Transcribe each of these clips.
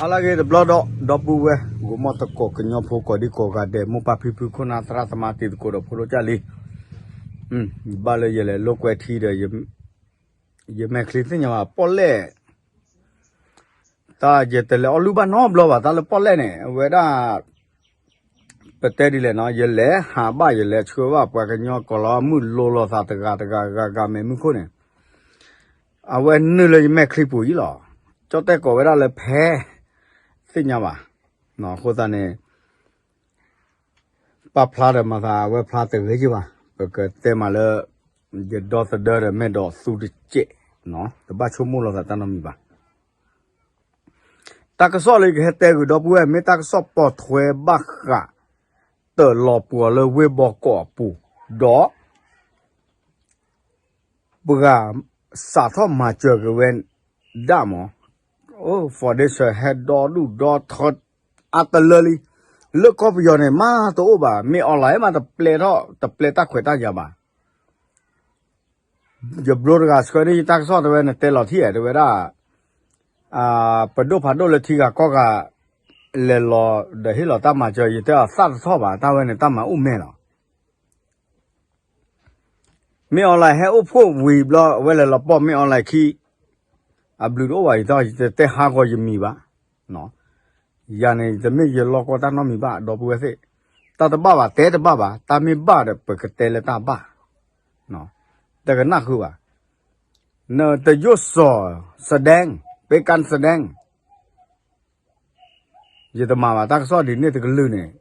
ဟါလၢအဂ့ၤတဘျီဒီး ဒီပုၢ်ဝဲၢ် ဂီၤမီၢ်သကိးကညီဖိကိးဒံကိးဂၤဒဲး မိၢ်ပၢ်ဖံဖု ခိၣ်နၢ်သရၣ်သမါ တံၤသကိးဒီးဖိဒိၣ်ကၢ်လံ, ဘၣ်လၢယလဲၤလိာ်ကွဲထံဒီး ယမဲာ်ချံသ့ၣ်ညါဘၣ် ပီၣ်လဲၣ်, တၢ်ယတလဲၤအီၣ်လုၢ်ဘၣ်နီတဘျီဘၣ် တၢ်လၢပီၣ်လဲၣ်န့ၣ် အဝဲဒၣ် ပတဲဒ်လဲၣ်နီၤ ယလဲၤဟးဘၣ် ယလဲၤဆှၢဘၣ် ပှၤကညီကီၢ်လီၤမုၢ်လိၤလိာ်သးတဂၤတဂၤဂၤဂၤမဲာ်မုၢ်ခိၣ်န့ၣ်, အဝဲနုာ်လၢယမဲာ်ချံပူၤအံၤလီၤ. ကၠီၣ်တဲၣ်ကိးဝဲဒၣ်လၢဖဲ သ့ၣ်ညါဘၣ်, အဃိသတးန့ၣ် ပာ်ဖျါဒီးမၤသး အဝဲဖျါတဂ့ၤက့ဘၣ်, ပကတဲမးလၢ ယဒီသဒၢဒီးမဲာ်ဒီးသူတစဲး, တဘၣ်ဆိကမိၣ်လိာ်သးတၢ်နီတမံၤဘၣ်. တၢ်ကစီၣ်လၢယကဟဲတဲဂုာ်ဒီပုၢ်ဝဲၢ် မ့ၢ်တၢ်ကစီၣ်ပိာ်ထွဲဘၣ်ဃး တၢ်လီၤပှီၤလၢဝ့ၢ်ဘီကီးအပူၤ, ဒီး ပှၤစးထီၣ်မၤစၢၤက့ၤဝဲဒၣ်မး, foundation ဟဲဒီဒူၣ်ဒီထၢ အါတလၢလံ, လၢကီၢ်ပယီၤန့ၣ် မ့ၢ်တအိၣ်ဘၣ်, မ့ၢ် online မ့ၢ်တပျဲထီၣ် တပျဲတၢ်ခွဲးတၢ်ယာ်ဘၣ်. ယဘျိတဂၤဆှၢန့ၢ်ယတၢ်ကစီၣ်တဲဝဲ နတဲလီၤထံဧါ တဲဝဲဒၣ်, ပဒိၣ်ဖးဒိၣ်လၢထံဂၤကီၢ်ဂၤ လဲၤလီၤဒီးဟ့ၣ်လီၤတၢ်မၤစၢၤ ယတဲအီၤသၣ်တထီၣ်ဘၣ် တၢ်ဝဲန့ၣ် တၢ်မၤအိၣ်မဲာ်လီၤ. မ့ၢ် online ဟဲအိၣ်ဖှိၣ်ဝံၤဘျီ အဝဲလဲၤလီၤပီၢ် မ့ၢ် online ခံ အဘျုးတအိၣ်ဘၣ် ယတဲဟါဂီၤယမံၤဘၣ်. ယၤန့ၣ် တမ့ၢ်ယလီၢ်ကီတၢ်နီတမံၤဘၣ် ဒီပုၢ်ဝဲၢ်သ့ၣ်, တၢ်တဘၣ်ဘၣ် တဲတဘၣ်ဘၣ် တၢ်မ့ၢ်ဘၣ်ဒီး ပကတဲလၢတၢ်ဘၣ်, တကနၣ်ဃုာ်ဘၣ်. နတယိၣ်စီၤ စဒဲင် ပ့ကၣ်စဒဲင် ယတမၤဘၣ် တၢ်ကစီၣ်ဒ်န့ၣ်တကလုာ်န့ၣ်,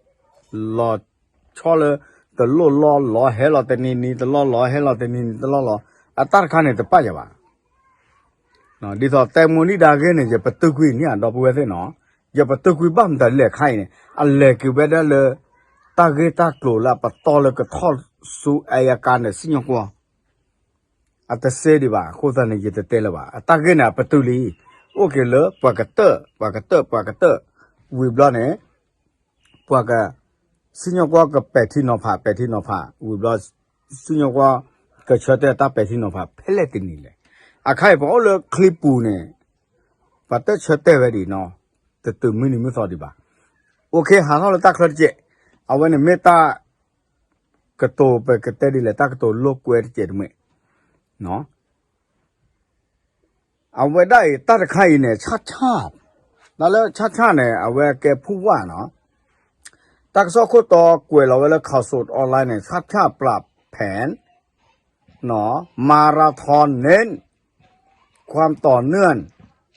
လီၤဆီလၢ တလိၣ်လီၢ်လီၤဟဲလီၤတနံၤနံၤ တလီၢ်လီၤဟဲလီၤတနံၤနံၤတလီၢ်လီၤ, အတၢ်တခါန့ၣ်တပာ်ယၤဘၣ်. ဒ်သိးတဲမိၣ်ဒံၣ်ဒါဂ့ၢ်န့ၣ် ယပတုာ်ကွံာ်န့ၣ် ဒီပုၢ်ဝဲၢ်သ့ၣ်နီၤ, ယပတုာ်ကွံာ်ဘၣ်မတၤလဲၣ်ခါအံၤန့ၣ် အလဲၤက့ၤဝဲဒၣ်လၢ တၢ်ဂ့ၢ်တၢ်ကျိၤလၢအပတီၢ်လၢကထီၣ်ဆူအယကါန့ၣ် စံၣ်ညီၣ်ကွီၢ် အတစ့ဒံးဘၣ် အဃိသတးန့ၣ် ယတတဲလၢၤဘၣ်. အတၢ်ဂ့ၢ်န့ၣ် အပတုာ်လံ, အိၣ်က့ၤလၢပှၤကတၢၢ် ပှၤကတၢၢ် ပှၤကတၢၢ်, ဝံၤဘျီန့ၣ် ပှၤက စံၣ်ညီၣ်ကွီၢ်ကပဲာ်ထံနီၤဖး ပဲာ်ထံနီၤဖး ဝံၤဘျီ စံၣ်ညီၣ်ကွီၢ်ကဆၢတဲာ်တၢ်ပဲာ်ထံနီၤဖး ဖဲလဲၣ်တနံၤလဲၣ်. အခါအံၤပှၤအိၣ်လၢချံပူၤန့ၣ် ပှၤတဆၢတဲာ်ဝဲဒံးနီၤ, တတုၤမုၢ်နံၤမုၢ်သီဒံးဘၣ်. အိၣ်ခ့ ဟးထီၣ်လၢတၢ်ချၢတစဲး, အဝဲန့ၣ်မ့ၢ်တၢ် ကတိၤပကတဲဒ်လဲၣ် တၢ်ကတိၤလိာ်ကွဲတစဲးတမှဲး, အဝဲဒၣ်အံၤ တၢ်တခါအံၤန့ၣ် ဆၣ်ဆၣ်, တၢ်လၢဆၣ်ဆၣ်န့ၣ် အဝဲကဲဖူၣ်ဝၣ်နီၤ, တၢ်ကစီၣ်ခိၣ်တီကွဲးလီၤဝဲလၢ ข่าวสดออนไลน์ န့ၣ် ဆၣ်ဆၣ်ပျးဖဲၣ် နီၤ มาราธอนเน้นความต่อเนื่อง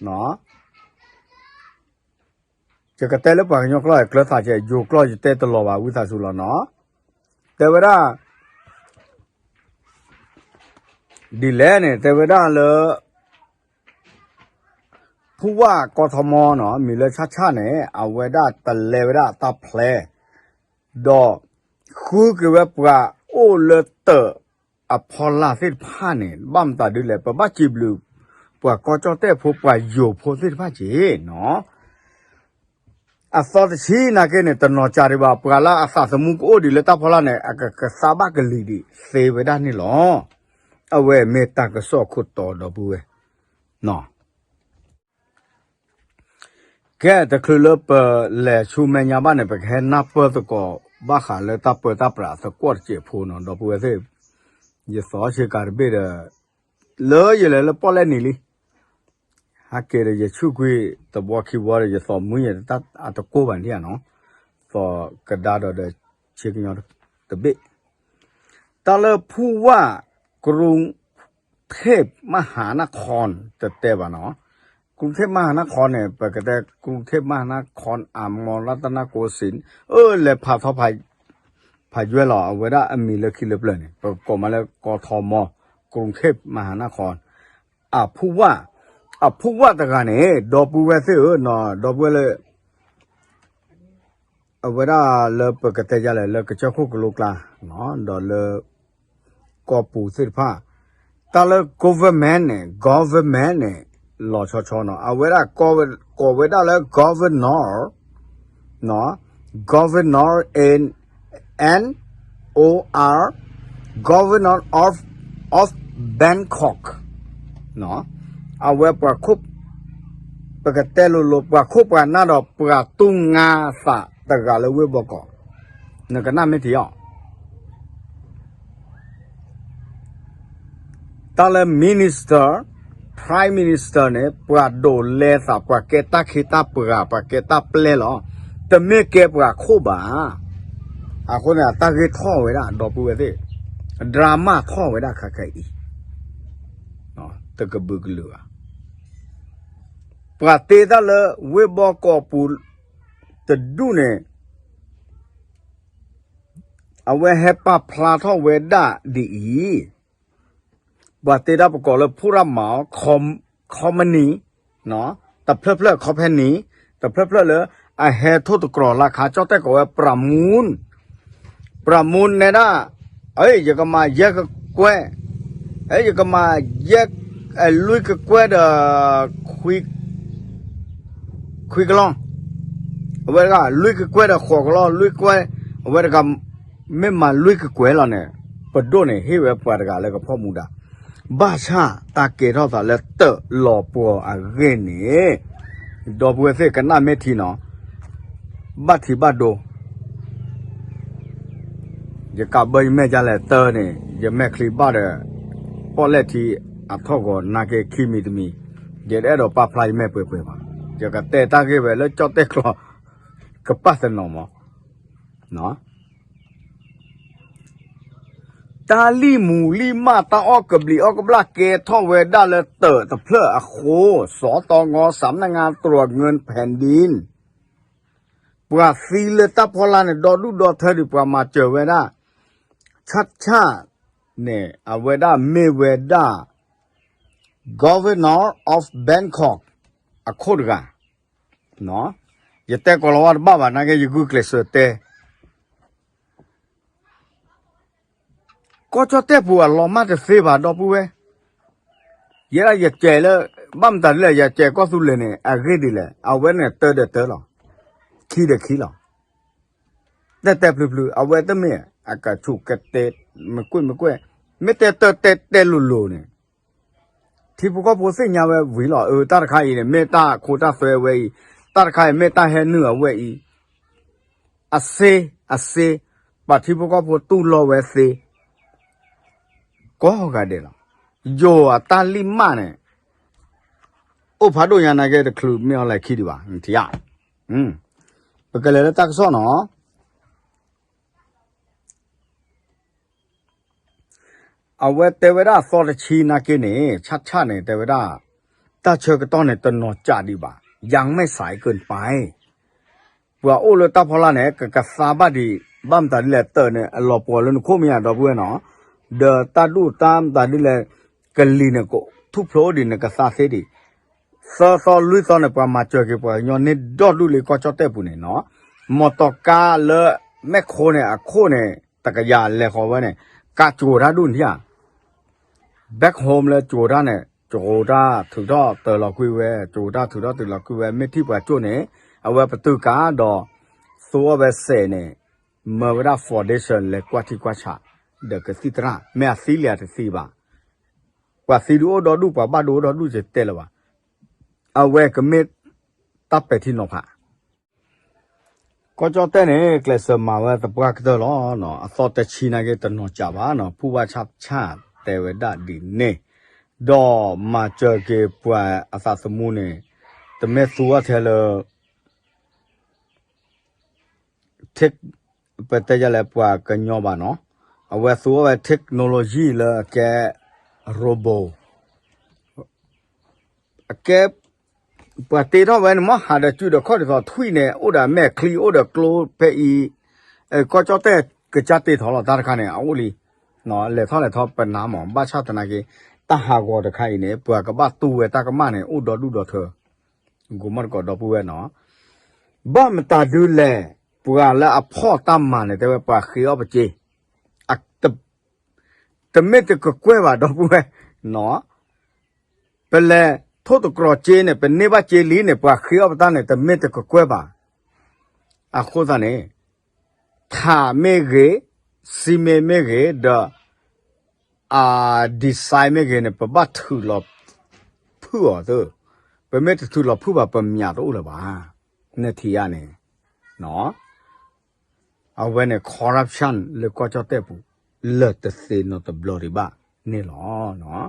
နီၤ ယကတဲလၢပှၤကညီကျိာ် ကျၢၤသးကဲ ယိၤကျိာ်ယတဲတလီၤဘၣ် ဝံသးစူၤလီၤနီၤ, တဲဝဲဒၣ် ဒ်လဲၣ်န့ၣ် တဲဝဲဒၣ်လၢ ဖူၣ်ဝၣ်ကီထီမီနီၤ မံၤလၢဆၣ်ဆၣ်န့ၣ် အဝဲဒၣ်တလဲဝဲဒၣ်တၢ်ဖျဲး ဒီး ဃုက့ၤဝဲပှၤအိၣ်လၢတၢးအဖီလာ်သ့ၣ်တဖၣ်န့ၣ် ဘၣ်မတၤဒ်လဲၣ် ပဘၣ်စံးဘျုး ပှၤကီၢ်ကၠီၣ်တဲၣ်ဖိ ပှၤယိၤဖိသ့ၣ်တဖၣ်က့ၤနီၤ. အသီတဆံနာ်က့န့ၣ် တနီၤကၢ်ဒံးဘၣ် ပှၤလၢအသးသမူကအိၣ်ဒံးလၢတၢ်ဖီလာ်န့ၣ် အကကသါဘၣ်ကလံၤဒံးသ့ဝဲဒၣ်န့ၣ်လီၤ. အဝဲမ့ၢ်တၢ်ကစီၣ်အခိၣ်တီဒီပုၢ်ဝဲၢ်နီၤ. ကဲ တချုးလၢပလဲၤဆူမဲာ်ညါဘၣ်န့ၣ် ပကဟဲနၢ်ပၢၢ်သကိးဘၣ်ဃးလၢတၢ်ပၢတၢ်ပြးသကွီၢ်တစဲးဖိနီၤ ဒီပုၢ်ဝဲၢ်သ့ၣ်, ယသီဆ့ကၤတဘ့ၣ်ဒီး လၢယလဲၤလၢပီၣ်လဲၣ်နံၤလံ, ဟဲက့ၤဒီးယဆူၣ်ကွံာ်တဘျီခံဘျီဒီး ယသီၣ်မူယဲၢ်တၢ်အတကိၢ်ဘၣ်န့ၣ်နီၤ, သီၣ်ကဒါဒီးဒီးဆ့ကညီတဘ့ၣ် တၢ်လၢဖူၣ်ဝၣ် กรุงเทพมหานคร တတဲဘၣ်နီၤ, กรุงเทพมหานคร န့ၣ် ပကတဲ กรุงเทพมหานคร အမရတนโกสินทร์ အၢ လဲၤဖးထီ ဖးယွဲလီၤ အဝဲဒၣ်အမံၤလၢခံလၢပျၢၤန့ၣ် ပကိးမးလၢ กทม กรุงเทพมหานคร အဖူၣ်ဝၣ်, အဖူၣ်ဝၣ်တဂၤန့ၣ် ဒီပုၢ်ဝဲၢ်သ့ၣ်ဧၢနီၤ ဒီပုၢ်ဝဲၢ်လၢ အဝဲဒၣ်လၢပကတဲယၤလဲၣ် လၢကစၢၢ်ခိၣ်ကလိကျါ ဒီးလၢ ကီၢ်ပူၤသ့ၣ်တဖၣ်, တၢ်လၢ government န့ၣ် government န့ၣ် လီၤဆီဆီနီၤ အဝဲဒၣ်ကိးဝဲဒၣ်လၢ governor, governor in, N O R, governor of, of Bangkok အဝဲပှၤခိၣ်, ပကတဲလိၤလိၤ ပှၤခိၣ်ပှၤနၢ်ဒီးပှၤတူၢ်ငါသးတဂၤလၢဝ့ၢ်ဘီကီး, နကနၣ်မ့ၢ်ထံအီၤ တၢ်လၢ minister, prime minister န့ၣ် ပှၤဒိးလဲသး ပှၤကဲတၢ်ခ့တၢ်ပှၤ ပှၤကဲတၢ်ပျဲလီၤ. တမ့ၢ်ကဲပှၤခိၣ်ဘၣ်. အဃိန့ၣ် အတၢ်ဂ့ၢ်ထီၣ်ဝဲဒၣ် ဒီပုၢ်ဝဲၢ်သ့ၣ်, drama ထီၣ်ဝဲဒၣ်ခဲခဲအံၤ, တကဘုးကလုာ်ဘၣ်. ပှၤတ့တၢ်လၢဝ့ၢ်ဘီကီးပူၤတဒူၣ်န့ၣ် အဝဲဟဲပာ်ဖျါထီၣ်ဝဲဒၣ်ဒ်အံၤ, ပှၤတ့ဒၣ်ပကိးလၢ ဖူရမး company, တဖျၢၣ်ဖျၢၣ် company, တဖျၢၣ်ဖျၢၣ်လၢ အဟဲထိၣ်သတြီၤလၢခါ ကၠီၣ်တဲၣ်ကိးဝဲ ပြမူၣ်, ပြမူၣ် နဲဒၣ်, ယကမၤယဲၢ်ကကွဲၢ်, ယကမၤယဲၢ်, လွံၢ်ကကွဲၢ်ဒီး ခွံကလီၢ်, အဝဲတဂၤ လွံၢ်ကကွဲၢ်ဒီးဃိးကလီၢ်, လွံၢ်ကွဲၢ်, အဝဲတဂၤ မ့ၢ်မၤလွံၢ်ကကွဲၢ်လီၤန့ၣ်, ပဒိၣ်န့ၣ် ဟ့ၣ်ဝဲပှၤတဂၤလၢကဖီၣ်မူဒါ, ဘၣ်ဆၣ်တၢ်ကဲထီၣ်သးလၢတၢးလီၤပှီၤအဂ့ၢ်န့ၣ်, ဒီပုၢ်ဝဲၢ်သ့ၣ်ကနၣ်မ့ၢ်ထံနီၤ, ဘၣ်ထံးဘၣ်ဒိ ယကးဘၢယမဲာ်ဒ်လဲၣ်တၢ်န့ၣ် ယမဲာ်ချံဘၣ်ဒီး ပီၣ်လဲၣ်ထံအထီၣ်ဂီၤနာ်က့ခံမံၤတမံၤ, ယတအဲၣ်ဒိးပာ်ဖျါယမဲာ်ပှဲၤပှဲၤဘၣ်. ယကတဲတၢ်ဂ့ၢ်ဝဲလၢကၠီၣ်တဲၣ်ကျိာ် ကပာ်တနီၤမး တၢ်လံၣ်မူၤလံၣ်မၢ်တၢ်အီၣ်ကဘျံးအီၣ်ကဘျၣ်ကဲထီၣ်ဝဲဒၣ်လၢတၢးတဖျၢၣ်အဃိ, စီၤတီငီ စးနငါ တြီငိုၣ်ဖဲဒံၣ် ပှၤသံလၢတၢ်ဖီလာ်န့ၣ် ဒီဒူၣ်ဒီထၢဒံး ပှၤမၤစၢၤဝဲဒၣ်, ဆၣ်ဆၣ်န့ၣ် အဝဲဒၣ်မ့ၢ်ဝဲဒၣ် Governor of Bangkok အခိၣ်တဂၤ, ယတဲကိးလီၤဝါတဘၣ်ဘၣ် နာ်က့ယဂုာ်ကျဲးစၢးတဲ ကီၢ်ကၠီၣ်တဲၣ်ပူၤအလီၤမၢ်တသ့ဘၣ် ဒီပုၢ်ဝဲၢ်, ယဲဒၣ်ယကဲးလၢ, ဘၣ်မတၤဒ်လဲၣ် ယကဲးကီၢ်သူလ့ၤန့ၣ် အဂ့ၢ်ဒ်လဲၣ် အဝဲန့ၣ်တၢဒီးတၢလီၤ, ခံဒီးခံလီၤ, တဲတဲဖျုဖျု အဝဲတမ့ၢ်အကဆူးကတဲ, မကွ့ၢ်မကွ့ၢ်, မ့ၢ်တဲတၢတဲတဲလိၤလိၤန့ၣ် ထံဖိကီၢ်ဖိသ့ၣ်ညါဝဲဝံၤလီၤ. အၢ တၢ်တခါအံၤန့ၣ် မ့ၢ်တၢ်ခိတၢ်သွဲဝဲအံၤ, တၢ်တခါအံၤမ့ၢ်တၢ်ဟဲနုာ်အဝဲအံၤ, အစ့, အစ့, ပှၤထံဖိကီၢ်ဖိတူၢ်လိာ်ဝဲသ့, ကိးဂၤဒဲးလီၤ. ယိၤအတၢ်လံၣ်မၢ်န့ၣ် အိၣ်ဖးဒိၣ်ညါနာ်က့ တချုးမ့ၢ်အီၤလဲၤခံဒံးဘၣ် ထံၣ်ဧါ. ပကလဲၤလၢတၢ်ကစီၣ်နီၤ အဝဲတဲဝဲဒၣ်အသီတဆံနာ်က့န့ၣ် ဆၣ်ဆၣ်န့ၣ် တဲဝဲဒၣ် တၢ်ဆၢကတီၢ်န့ၣ် တနီၤစးဒံးဘၣ်, ยังไม่สายเกินไป, ပှၤအိၣ်လၢတၢ်ဖီလာ်န့ၣ် ကကသါဘၣ်ဒံး, ဘၣ်မတၤဒ်လဲၣ် တၢးန့ၣ် အလီၤပှီၤလၢနခိၣ်မ့ၢ်ဧါ ဒီပုၢ်ဝဲၢ်နီၤ, ဒီးတၢ်ဒူၣ်တၢ်မတၤဒ်လဲၣ် ကလံၤန့ၣ် ထူၣ်ဖျိအိၣ်ဒံး နကသါသ့ဒံး, သၢသီလွံၢ်သီန့ၣ် ပှၤမၤစၢၤက့ၤပှၤကညီန့ၢ်ဒီဒူၣ်လံကီၢ်ကၠီၣ်တဲၣ်ပူၤန့ၣ်နီၤ, မီၢ်တီၤကါလၢမဲၢ်ခိန့ၣ် အခိၣ်န့ၣ် တကယၤလဲၤဃီၤဝဲန့ၣ် ကါကၠိၤတၢ်ဒူၣ်နထံၣ်ဧါ back home လၢကၠိၤတၢ်န့ၣ် ကၠိၤတၢ်ထုးထီၣ်တၢၤလီၤကွံာ်ဝဲ, ကၠိၤတၢ်ထုးထီၣ်တၢၤလီၤကွံာ်ဝဲ, မ့ၢ်ထံၣ်ပှၤကၠိၣ်န့ၣ် အဝဲပတုာ်ကါဒီး သူအီၤဝဲစဲးန့ၣ်, မၢဝဲဒၣ် foundation လဲၤကွၢ်ထံကွၢ်ဆး, ဒီးကသံၣ်သရၣ်, မ့ၢ်အသံလံတသံဘၣ်, ပှၤသံဒုးအိၣ်ဒီဒူၣ် ပှၤဘၣ်ဒိအိၣ်ဒီဒူၣ်ယတဲလၢၤဘၣ်, အဝဲကမ့ၢ်တၢ်ပဲာ်ထံနီၤဖး ကီၢ်ကၠီၣ်တဲၣ်န့ၣ် ကျဲးစၢးမၤဝဲသပှၢ်ကတၢၢ်လီၤ. အသီတဆံနာ်က့ တနီၤစးဘၣ်နီၤ, ဖုဘၣ်ဆၣ်ဆၣ်တဲဝဲဒၣ်ဒ်န့ၣ်, ဒီးမၤစၢၤက့ၤပှၤအသးသမူန့ၣ် တမ့ၢ်သူအီၤထဲလၢ tech, ပတဲယလဲၣ်ပှၤကညီဘၣ်နီၤ, အဝဲသူအီၤဝဲ technology လၢအကဲ robot အကဲ ပှၤတ့ထီၣ်ဝဲန့ၣ် မ့ၢ်ဟးဒီးစုဒီးခီၣ်ဒ်သိးထွံၣ်န့ၣ် အိၣ်ဒီးမဲာ်ချံ အိၣ်ဒီးကျိဖဲအံၤ, ကီၢ်ကၠီၣ်တဲၣ်ကစၢ်တ့ထီၣ်လီၤ တၢ်တခါန့ၣ် အအိၣ်လံ, လဲၤထီၣ်လဲၤထီၣ်ပနါမး ဘၣ်ဆၣ်သနာ်က့ တၢ်ဟးဂီၤတခါအံၤန့ၣ် ပှၤကဘၣ်တူၢ်ဝဲတၢ်ကမၣ်န့ၣ် အိၣ်ဒီဒူၣ်ဒီထၢ, ဂီၤမီၢ်တကိးဒီပုၢ်ဝဲၢ်နီၤ, ဘၣ်မတၤဒုလဲၣ်, ပှၤလၢအဖီၣ်တၢ်မၤန့ၣ် တဲဝဲပှၤဃ့အီၣ်ပစ့ တမ့ၢ်တကကွဲၢ်ဘၣ် ဒီပုၢ်ဝဲၢ်နီၤ, ပလဲၤထိၣ်သတြီၤစ့န့ၣ် ပန့ၢ်ဘၣ်စ့လံန့ၣ် ပှၤဃ့အီၣ်ပတၢ်န့ၣ် တမ့ၢ်တကကွဲၢ်ဘၣ်. အဃိသတးန့ၣ် ထးမ့ၢ်ဂ့ၤ, စံမ့ၢ်မ့ၢ်ဂ့ၤ, ဒီး အ design မ့ၢ်ဂ့ၤန့ၣ် ပဘၣ်ထုးလီၤဖုၣ်အီၤသၢ, ပ ပမ့ၢ်တထုးလီၤဖုၣ်ဘၣ် ပမၠးတအိၣ်လၢၤဘၣ်. နထံၣ်ဧါန့ၣ်, အဝဲန့ၣ် corruption လၢကီၢ်ကၠီၣ်တဲၣ်ပူၤ လၢာ်တသ့နီတဘျီဒံးဘၣ်န့ၣ်လီၤ.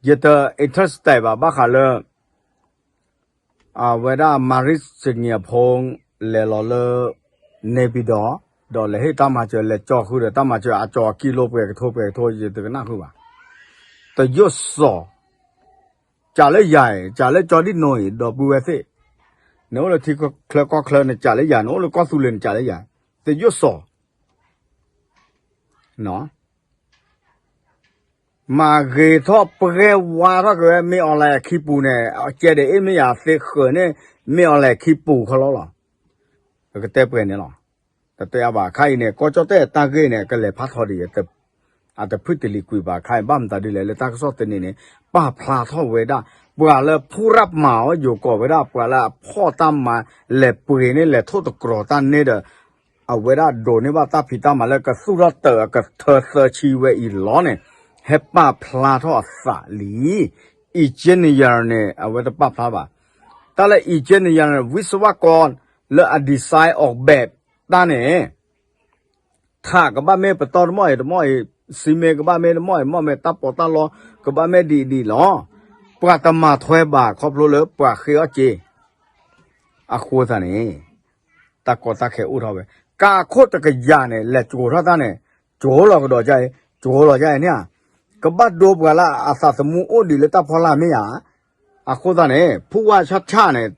ယတ interested ဘၣ် ဘၣ်ဃးလၢ အဝဲဒၣ် မၤရံစငံအဖိ လဲၤလီၤလၢ န့ၣ်ပံၤဒီး, ဒီးလဲၤဟ့ၣ်တၢ်မၤစၢၤ လဲၤကၠီဃုာ်ဒီးတၢ်မၤစၢၤ အကၠီၤအကံလိပှဲၤကထိပှဲၤကထိ ယတကနၣ်ဃုာ်ဘၣ်. တယိၣ်စီၤ, ကးလၢယၤအံၤ ကးလၢကၠီဒံၣ်နိအံၤ ဒီပုၢ်ဝဲၢ်သ့ၣ်, နအိၣ်လၢထံချၢကီၢ်ချၢ နကးလၢယၤ, နအိၣ်လၢကီၢ်သူလ့ၤ နကးလၢယၤ, တယိၣ်စီၤ မၤဂ့ၤထီၣ်ပှဲၤဝါထီၣ်က့ၤဝဲ မ့ၢ် online အခံပူၤန့ၣ်, ကဲဒ်အ့ၣ် မ့ၢ်ယၤသ့ဃၢၤန့ၣ် မ့ၢ် online အခံပူၤခီလီၤလီၤ. ပကတဲပှဲၤန့ၣ်လီၤ. တတဲအါဘၣ် ခါအံၤန့ၣ် ကီၢ်ကၠီၣ်တဲၣ်တၢ်ဂ့ၢ်န့ၣ် ကလဲၤဖးထီဒ်အံၤ, အတဖုၣ်တလံၤကွံာ်ဘၣ်. ခါအံၤဘၣ်မတၤဒ်လဲၣ် လၢတၢ်ကစီၣ်သန့န့ၣ် ပာ်ဖျါထီၣ်ဝဲဒၣ် ပှၤလၢဖူရၣ်မၤအီၤယိၤကီးဝဲဒၣ် ပှၤလၢအဖီၣ်တၢ်မၤ လဲၤပှ့ၤန့ၢ် လဲၤထိၣ်သတြီၤတၢ်န့ၣ်ဒီး အဝဲဒၣ်ဒိးန့ၢ်ဘၣ်တၢ်ဖံးတၢ်မၤလၢကသူၣ်ထီၣ်တၢာ် အကထၢသၢဆံဝဲအံၤလီၤန့ၣ် ဟဲပာ်ဖျါထီၣ်အသးလံ. engineer န့ၣ် အဝဲတပာ်ဖျါဘၣ်. တၢ်လၢ engineer န့ၣ် ဝံစဝကီ လၢအ design အီၤဘဲး တၢ်န့ၣ် ထးကဘၣ်မ့ၢ်ပတီၢ်တမီၢ်အံၤတမီၢ်အံၤ, စံမ့ၢ်ကဘၣ်မ့ၢ်တမီၢ်အံၤမီၢ်မ့ၢ်, တၢ်ပီးတၢ်လီကဘၣ်မ့ၢ်ဒ်အံၤဒ်အံၤလီၤ. ပှၤတမၤထွဲဘၣ်ခီဖျိလၢပှၤဃ့အီၣ်စ့ အဃိသတးန့ၣ် တၢ်ကီတၢ်ခဲအိၣ်ထီၣ်ဝဲ. ကးခိၣ်တကယၤန့ၣ် လဲၤကၠိၤထီၣ်တၢ်န့ၣ် ကၠိၤလီၤကဒီးဒ်အံၤ, ကၠိၤလီၤဒ်အံၤန့ၣ်ဧါ. ကဘၣ်ဒိပှၤလၢအသးသမူအိၣ်ဒံးလၢတၢ်ဖီလာ်မ့ၢ်ဧါ. အဃိသတးန့ၣ် ဖုဝါဆၣ်ဆၣ်န့ၣ်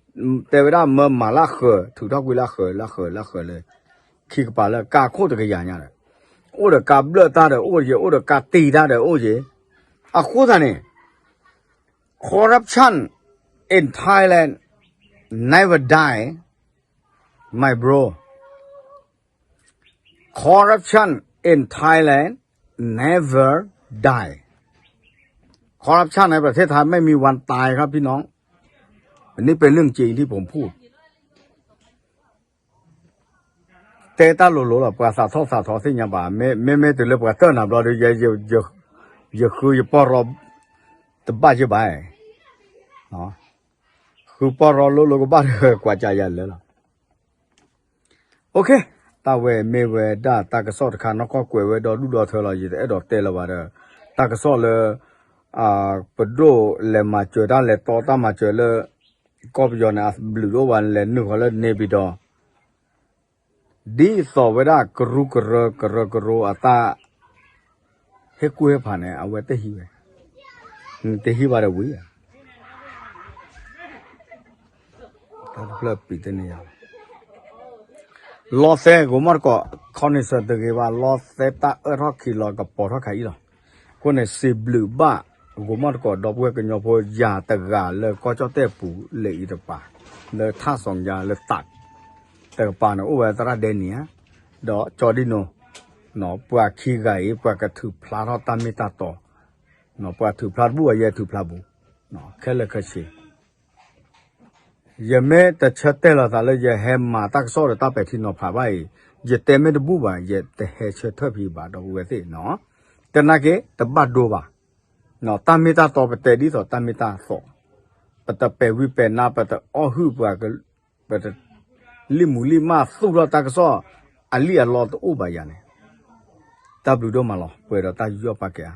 တဲဝဲဒၣ်မၢမၤလၢဃၢၤ ထုးထီၣ်ကွံာ်လၢဃၢၤ လၢဃၢၤ လၢဃၢၤလၢ ခံကပၤလၢကးခိၣ်တကယၤညါဒီး အိၣ်ဒီးကးဘျၢၣ်တၢ်ဒီးအိၣ်ယဲ အိၣ်ဒီးကးတံာ်တၢ်ဒီးအိၣ်ယဲ. အဃိသတးန့ၣ် corruption in Thailand never die, my bro. Corruption in Thailand never die. Corruption ในประเทศไทยไม่มีวันตายครับพี่น้อง. อันนี้เป็นเรื่องจริงที่ผมพูด. တဲတၢ်လိၤလိၤလီၤ ပှၤသးထီၣ်သးထီသ့ၣ်ညါဘၣ်, မ့မ့ၢ်တုၤလၢပှၤတၢၢ်နၤဘျီဒီး ယဃုယပီၢ်ရီ တဘၣ်ယဘၣ်, ဃုပီၢ်ရီလိၤလိၤကဘၣ်ဒီး ကွၢ်ကယၤလၢာ်လီၤ. တၢ်ဝဲမ့ၢ်ဝဲဒၣ်တၢ်ကစီၣ်တခါ နီၢ်ကီၢ်ကွဲးဝဲဒီဒူၣ်ဒီထၢလီၤ. ယတအဲၣ်ဒိးတဲလၢၤဘၣ်ဒီး တၢ်ကစီၣ်လၢ ပဒိၣ်လဲၤမၤစၢၤတၢ်လဲၤတီတၢ်မၤစၢၤလၢ ကီၢ်ပယီၤန့ၣ် အဘျုးတအိၣ်ဘၣ် လဲၤနုာ်ဃီလၢန့ၣ်ပံၤဒီး ဒ်သိးဝဲဒၣ်ကရူၢ်ကရၢ ကရၢကရိအတၢ် ဟ့ၣ်ကူၣ်ဟ့ၣ်ဖးန့ၣ် အဝဲတဟံးဝဲ, တဟံးဘၣ်ဒီးဝံၤဧါ. တၢ်တဖျၢၣ်ပံးတန့ၢ်ယၤ, လီသဲကိးမီၢ်တကိး ခီနံၣ်စၢၤတဂ့ၤဘၣ် လီသဲတၢ်အၢၣ်ထီၣ်ခံလီၤကပီၤထီၣ်ခါအံၤလီၤ. အဃိန့ၣ် စံးဘျုးဘၣ် ကိးမီၢ်တကိး ဒီပုၢ်ဝဲၢ်ကညီဖိ ယၤတဂၤလၢကီၢ်ကၠီၣ်တဲၣ်ပူၤလၢအံၤတပၤ, လၢထၣ်စီၤညါလၢတး တကပၤန့ၣ် အိၣ်ဝဲသရၣ်ဒဲနံၤဧါ, ဒီးကၠီဒံၣ်နိ, ပှၤခံဂၤအံၤ ပှၤကထုးဖျါထီၣ်တၢ်မ့ၢ်တၢ်တီ, ပှၤထုးဖျါတဘူၣ်ဘၣ် ယဲထုးဖျါဘူး, ခဲလၢာ်ခဲဆ့ ယမ့ၢ်တဆၢတဲာ်လီၤသးလၢယဟဲမၤတၢ်ကစီၣ်ဒီးတၢ်ပဲာ်ထံနီၤဖးဘၣ်အံၤ, ယတဲမ့ၢ်တဘူၣ်ဘၣ် ယတဟဲဆၢထၢၣ်ဖံးဘၣ် ဒီပုၢ်ဝဲၢ်သ့ၣ်နီၤ, တနာ်က့ တဘၣ်ဒိဘၣ်, တၢ်မ့ၢ်တၢ်တီပတဲဒ်သိးတၢ်မ့ၢ်တၢ်တီ, ပတပဲာ်ဝံၤပဲာ်နါ ပတအီၣ်ဟုၣ်ပှၤ, ပတလံၣ်မူလံၣ်မၢ်သူၣ်ထီၣ်တၢ်ကစီၣ် အလံၣ်အလီတအိၣ်ဘၣ်ယၤန့ၣ်, တၢ်ဘျုးဒိၣ်မးလီၤ ပှဲၤဒီးတၢ်ယူးယီၣ်ပာ်ကဲအါ